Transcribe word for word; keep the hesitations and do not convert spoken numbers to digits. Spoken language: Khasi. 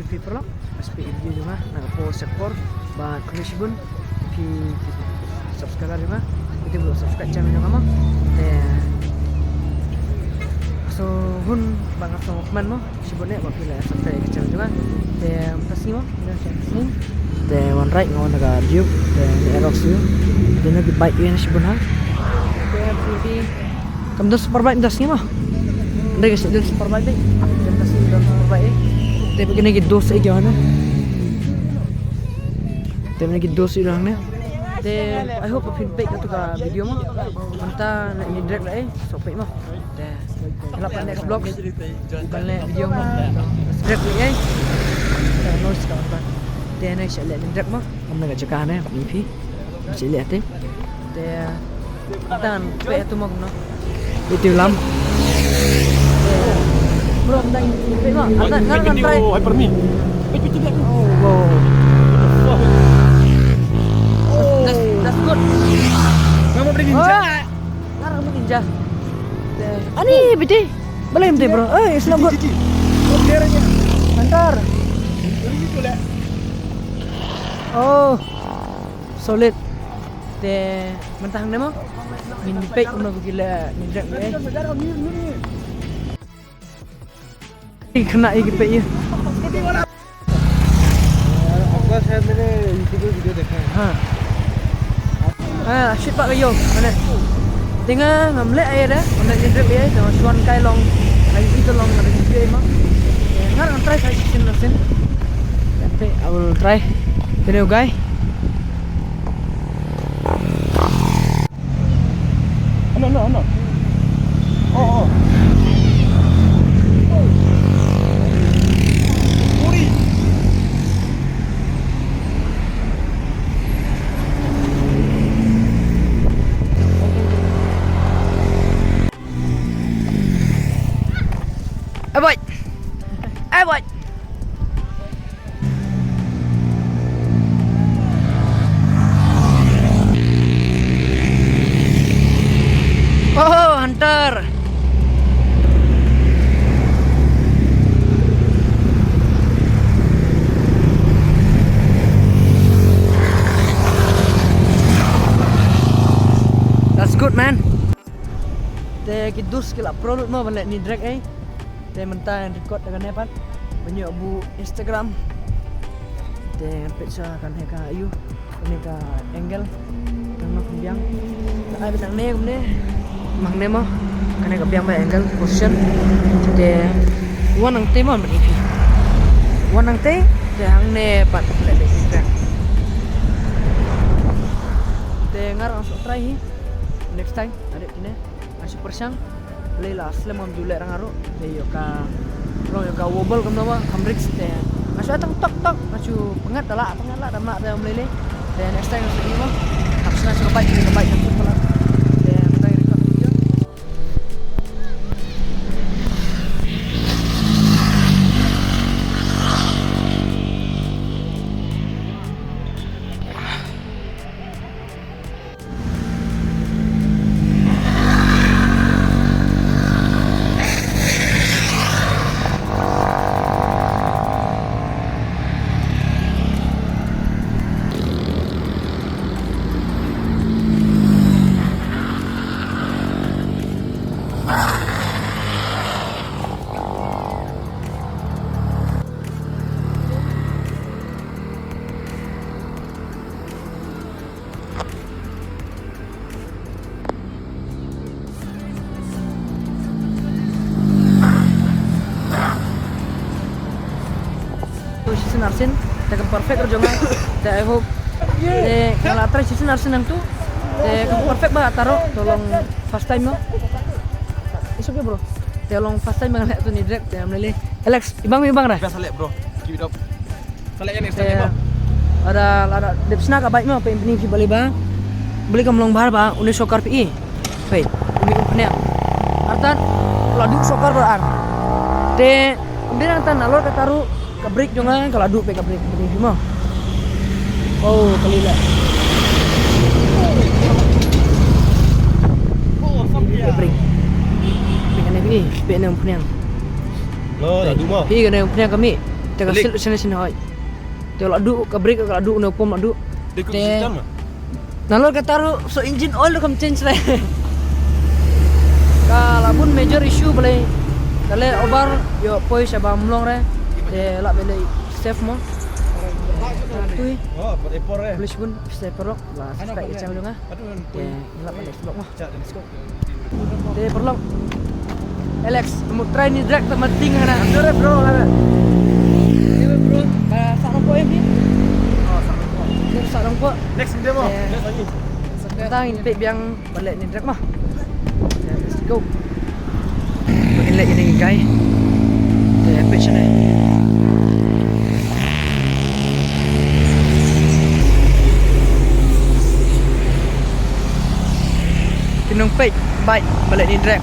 Phi paralok, shu peit ïa ka video jong nga na ka por sha ka por, bad khublei shibun ïa phi ki subscriber jong nga, ïa phi ba subscribe channel jong nga mo. Te so hun ba nga sngewkmen mo, shibun eh ba phi la subscribe ïa ka channel jong nga. Te mynta sngi mo, mynta sngi. Te wan ride nga wan da ka Duke, te na Aerox ïa. Te na ki bike ïa na shibun ha. Te phi Kam don super bike mynta sngi mo. Ynda ka shu don super bike dei. Mynta sngi don super bike eh. Te ba kine ki dos eh ki wan eh. Te ba kine ki dos eh wan eh. Te I hope phin peit kato ka video mo. Mynta na ini drag la eh. So peit mo. Te lap next vlog. Ban leh video mo. Drag la eh. Te no ska ban. Te na sha leh drag mo. Kam na ka jaka ne ni phi. Sha leh te. Te Atan, pe tu mong no. Itu lam. Bro, atan, pe no, atan, ngan, ngan try. Ai, permi. Pe tu dia. Oh, wow. That's, that's good. Nama beri ninja? Oh, ngan, ngan ninja. Ani, bete. Boleh, bete, bro. Eh, it's not good. Antar. Oh, solid. Te mynta hangne mo. Ngin peit kumno ba ki la ngin drag eh. Ki khynnah ïa ki peit ïa. आपका शायद मैंने YouTube में वीडियो देखा है। हाँ। Ah, shit, pak kayo. Mana? Te nga ngam leh ai da, ngam leh ngin drag ai, te nga shu wan kai long, ai ito long, ngam leh ngin drag ai mo. Nga ngam try kai shisien na sien. Te I will try. Te ne guy. Ano, ano, ano? Oh, oh. Uri. Eh, boy. Eh, boy. Oh, Hunter. That's good, man. Te ki dus ki la pro lut mo ban leh ni drag eh. Te mynta ngan record da kane pat ban ïoh buh Instagram. Te ngan peit sha kane ka ïu, kane ka angle. Kane ka biang. Ai bit nangne kumne. Nangne mo. Kane ka biang ba angle position. Te wan nangtei mo mynta. Wan nangtei te hangne pat leh leh ni drag. Te nga ruh ngan sa try hi. Next time, adik kine. Nga shu pyrshang. Lei la slem ngam ju leh rang aru. Te ïoh ka long ïoh ka wobble kumno ba kam risk te. Nga shu tang tok tok, nga shu pyngat da lah, pyngat lah da mah te ym lei lei. Te next time nga shu ïoh ba. Hap shu nga shu ka bike, ka bike ka shu pala. Te nga tang record video. Shisien arsien te kam perfect ruh jong nga. Te I hope te nga la try shisien arsien nangtu. Te kam perfect ba taro to long first time no. It's okay, bro. Te long first time ba nga leh tu ni drag te am lele. Alex, ibang ibang dah. Biasa leh, bro. Keep it up. Sa leh ïa next time, bro. Lada lada dep sna ka bike mo, pynbni phi balei ba. Balei kam long bha ba une shokar phi. Phi. Umi um pynïang. Artat la duh shokar ba ar. Te ym dei nangta nalor kata ruh ka brake jong nga ka la duh phi ka brake, pynbni phi mo. Oh, kali la. Phi brake. Phi kane phi, phi ne um pynïang. Lo, la duh mo. Phi kane um pynïang kami. Te ka sil shane shane hoi. Te la du ka brake ka la du ne pom la du. Te nalor ka taru so engine oil kam change re. Ka la bun major issue balei. Kale over yo poi shaba mlong re. Te la balei safe mo. Tui. Police bun safe rock la. Ka ichang dunga. Te la balei vlog mo. Te paralok. Alex, mo try ni drag ta mating hana. Sure bro, la. Ni bro, ka sa rong ko em ni. Oh, sa rong ko. Ni sa rong ko. Next video mo. Next lagi. Tang in pe biang balik ni drag mo. Let's go. Balik ini guys. Te pe sini. Kinong peit bike balik ni drag.